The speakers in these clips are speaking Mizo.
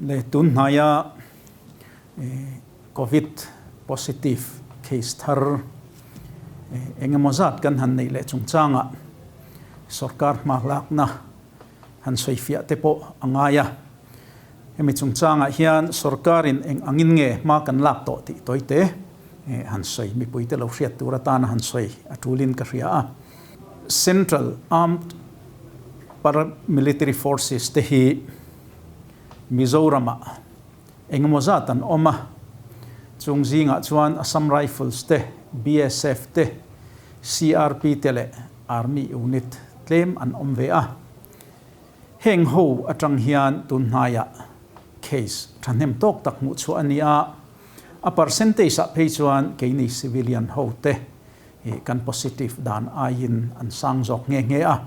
Le tun hnaia Covid positive case thar eng emaw zat kan han neih leh chungchangah sorkar hma hlakna han sawifiah te pawh a ngai a. Hemi chungchangah hian sorkarin eng angin nge hma kan lak tawh tih tawite han sawi mipuite lo hriat tur atana han sawi a tulin ka hria a. Central Armed Paramilitary Forces te hi Mizoramah engemaw zat an awm a, chung zingah chuan Assam Rifles te, BSF te, CRP te leh Army unit tlem an awm ve a. Heng ho atang hian tun hnaiah case thahnem tawk tak hmuh chhuah a ni a, a percentage ah phei chuan keini civilian ho te kan positive dan aiin an sang zawk nghe nghe a.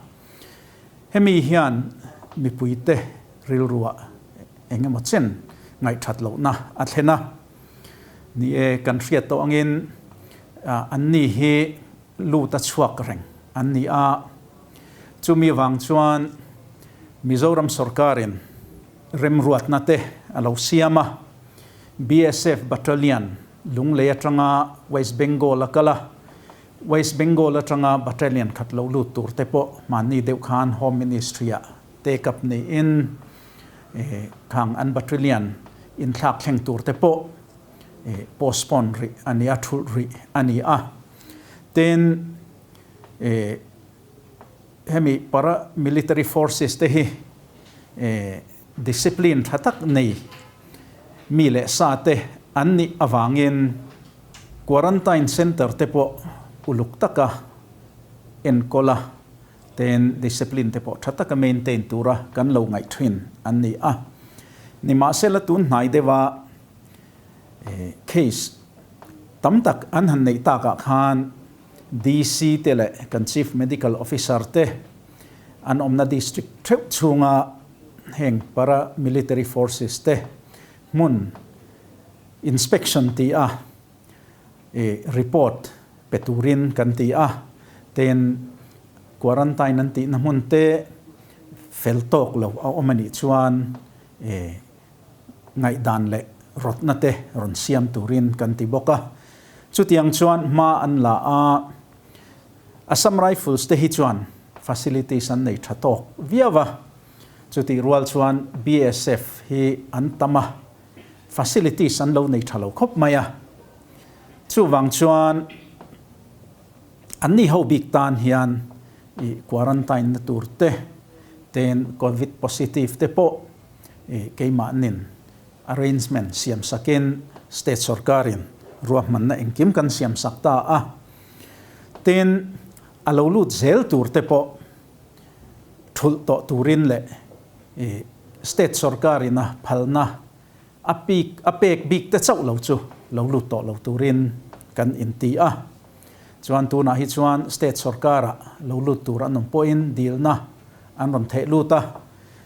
Hemi hian mipuite rilruah eng emaw chen ngaihthat lohna a thlen a. Ni e, kan hriat tawh angin anni hi lut a chhuak reng an ni a. Chumi vang chuan Mizoram sorkarin remruatna te a lo siam a, BSF Battalion Lunglei atanga West Bengal a kal a, West Bengal atanga Battalion khat lo lut tur te pawh hmanni deuh khan Home Ministry-ah take up niin khang an Battalion inthlak thleng tur te pawh postpone rih a ni a, thulh rih a ni a. Tin, hemi para military forces te hi discipline tha tak nei mi leh sa te an nih avangin quarantine centre te pawh uluk taka enkawl a ten discipline te pawh tha taka maintain tura kan lo ngaih thin an ni a. Nimahsela tun hnai deuha case tam tak an han neih takah khan DC te leh kan Chief Medical Officer te an awmna district theuh chhunga heng para military forces te hmun inspection ti a report pe turin kan ti a, ten quarantine an tihna hmun te fel tawk lo a awm a nih chuan ngaihdan leh rawtna te rawn siam turin kan ti bawk a. Chutiang chuan hma an la a, Assam Rifles te hi chuan facilities an nei tha tawk viau a, chutih rual chuan BSF hi an tam a, facilities an lo nei tha lo khawp mai a. Chuvang chuan an ni ho bik tan hian i quarantine na tur te, ten Covid positive te pawh i keimahnin arrangement siam sakin state sorkarin ruahmanna engkim kan siam sak ta a. Tin, a lo lut zel tur te pawh thulh tawh turin leh i state sorkarin a phalna a pik a pek bik te chauh lo chu lo lut tawh lo turin kan inti a. Chuan tunah hi chuan state sorkarah lo lut tur an awm pawhin dilna an rawn theh lut a,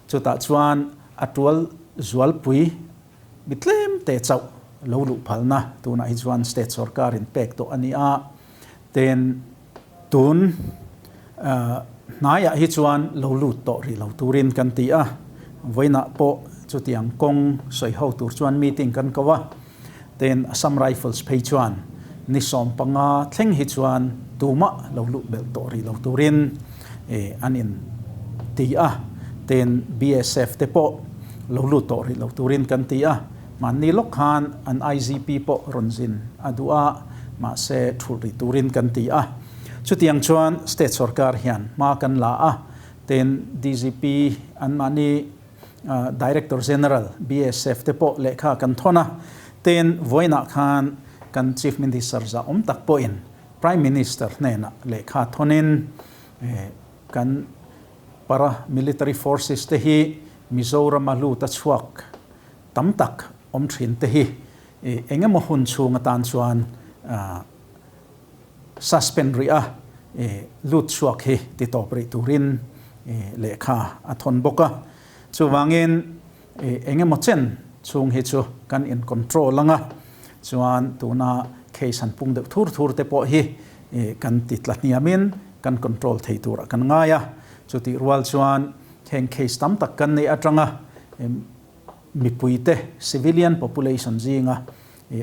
chutah chuan a tual zualpui mi tlem te chauh lo luh phalna tunah hi chuan state sorkarin pek tawh a ni a. Tin, tun hnaiah hi chuan lo lut tawh rih lo turin kan ti a, vawiinah pawh chutiang kawng sawi ho tur chuan meeting kan ko a. Tin, Assam Rifles phei chuan ni 15 thleng hi chuan tumah lo luh belh tawh rih lo turin an in ti a, tin BSF te pawh lo lut tawh rih lo turin kan ti a, mahni lawk khan an IGP pawh rawn zin a duh a, mahse thulh rih turin kan ti a. Chutiang chuan state sorkar hian hma kan la a, tin DGP an mahni Director General BSF te pawh lehkha kan thawn a, tin vawiinah khan kan Chief Minister zah awm tak pawhin Prime Minister hnenah lehkha thawnin kan para military forces te hi Mizorama lut a chhuak tam tak awm thin te hi eng emaw hun chhung atan chuan suspend rih a, lut chhuak hi ti tawp rih turin lehkha a thawn bawk a. Chuvangin eng emaw chen chhung hi chu kan in control ang a, chuan tuna case han pung deuh thur thur te pawh hi kan ti tla hniamin kan control thei turah kan ngai a. Chutih rual chuan heng case tam tak kan neih atanga. Mipuite, civilian population, zinga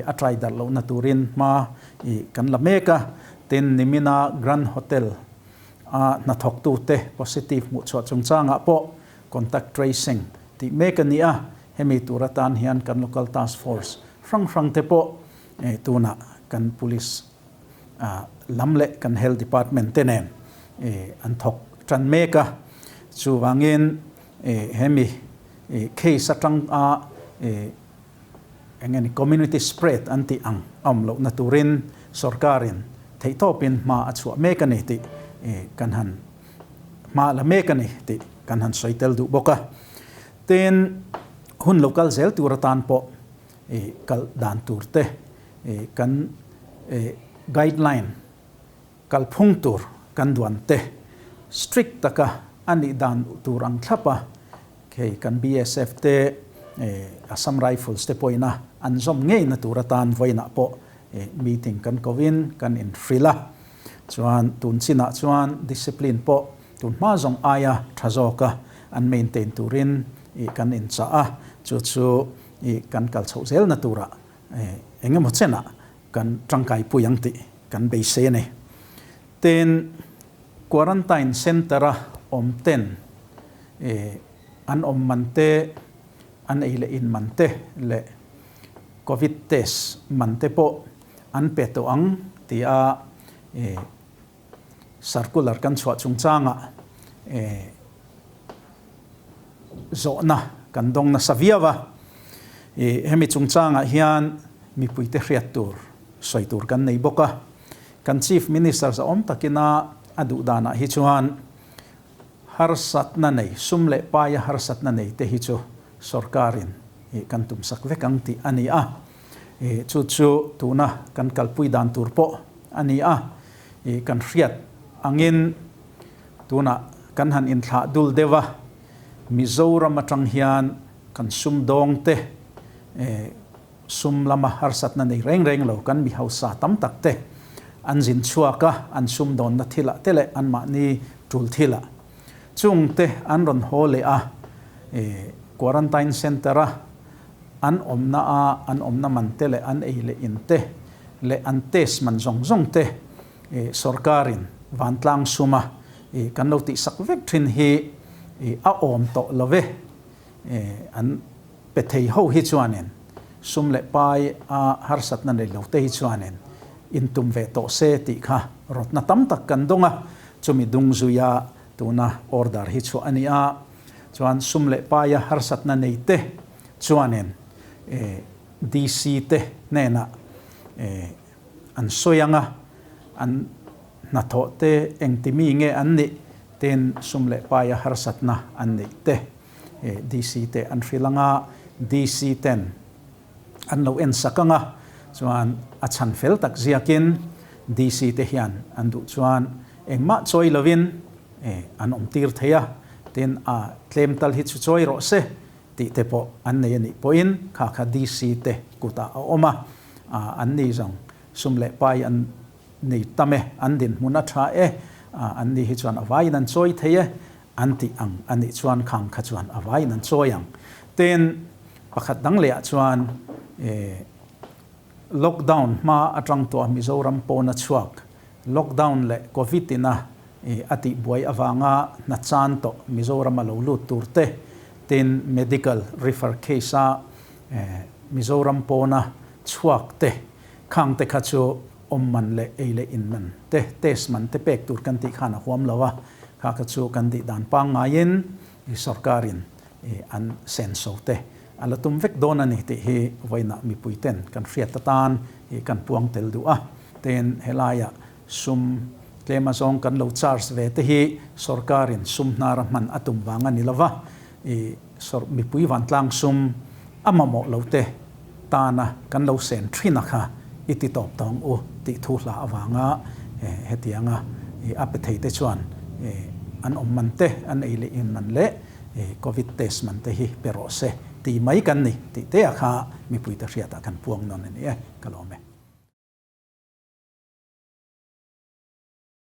a trai darh lohna turin hma kan la mek a. Tin, nimina Grand Hotel a hnathawktute positive hmuhchhuah chungchangah pawh contact tracing tih mek a ni a. Hemi tur atan hian kan local task force hrang hrangte pawh tunah kan police lam leh kan health department te nen an thawk tan mek a. Chuvangin hemi case atang a eng nge ni community spread an tih ang a awm lohna turin sorkarin theihtawpin hma a chhuah mek a ni tih kan han hma la mek a ni tih kan han sawi tel duh bawk a. Tin, hun lo kal zel tur atan pawh kal dan tur te kan guideline Kalphung tur kan duan te strict taka a nih dan tur ang thlap a, hei kan BSF te Assam Rifles te pawhin a an zawm ngei na tur atan vawiinah pawh meeting kan ko in kan inhrilh a, chuan tun chinah chuan discipline pawh tun hma zawng aia tha zawk a an maintain turin kan inchah a, chu chu kan kal chhoh zel na turah engemaw chenah Kan tangkaipui ang tih kan beisei a ni. Tin, quarantine centre-a awm ten an awm man te, an ei leh in man te leh covid test man te pawh an pe tawh ang tia circular kan chhuah chungchangah zawhna kan dawng nasa viau a. Hemi chungchangah hian mipuite hriat tur, sawi tur kan nei bawk a. Kan Chief Minister zahawm takina a duh danah hi chuan harsatna nei, sum leh paia harsatna nei te hi chu sorkarin kan tumsak vek ang tih a ni a. Chu chu tuna kan kalpui dan tur pawh a ni a. Kan hriat angin Tunah kan han inthlah dul deuh a, Mizoram atang hian kan sumdawng te, sum lama harsatna nei reng reng lo kan mi hausa tam tak te an zin chhuak a, an sumdawnna thilah te leh anmahni tul thilah chung te an rawn haw leh a, quarantine centre a an awmna a an awmna man te leh an ei leh in te leh an test man zawng zawng te Sorkarin vantlang suma kan lo tihsak vek thin hi a awm tawh lo ve. An pe thei ho hi chuanin sum leh pai a harsatna nei lo te hi chuanin intum ve tawh se tih kha rawtna tam tak kan dawng a, chumi dung zuia tuna order hi chhuah a ni a. Chuan sum leh paia harsatna nei te chuanin DC te hnenah An sawi ang a, an hnathawh te engti mi nge an nih tin sum leh paia harsatna an neih te DC te an hrilh ang a, DC ten an lo en sak ang a, chuan a chhan fel tak ziakin DC te hian an duh chuan engmah chawi lovin an awm tir thei a, tin a tlem tal hi chu chawi rawh se tih te pawh an nei a nih pawhin kha kha DC te kutah a awm a, an ni zawng sum leh pai an nei tam e, an dinhmun a tha e, an ni hi chuan a vaiin an chawi thei e, an tih ang a nih chuan khang kha chuan a vaiin an chawi ang. Tin, pakhat dang lehah chuan lockdown hma atang tawh Mizoram pawna chhuak Lockdown leh Covid ina a tihbuai avanga hna chan tawh Mizoram a lo lut tur te, tin medical refer case a Mizoram pawna chhuak te, khang te kha chu awm man leh ei leh in man te, test man te pek tur kan tih khan a huam lo a, kha kha chu kan tih dan pangngaiin sorkarin an senso te a la tum vek dawn a ni tih hi vawiinah mipui ten kan hriat atan kan puang tel duh a. Tin, helaiah sum tlem azawng kan lo charge ve te hi sorkarin sum hnara hman a tum vang a ni lova, mipui vantlang sum a mamawh lo te tana kan lo sen thin a kha i ti tawp tawng u tih thu hla avanga hetianga a pe thei te chuan an awm man te, an ei leh in man leh Covid test man te hi pe rawh se tih mai kan ni tih te a kha mipuite hriatah kan puang nawn a ni e, ka lawm e.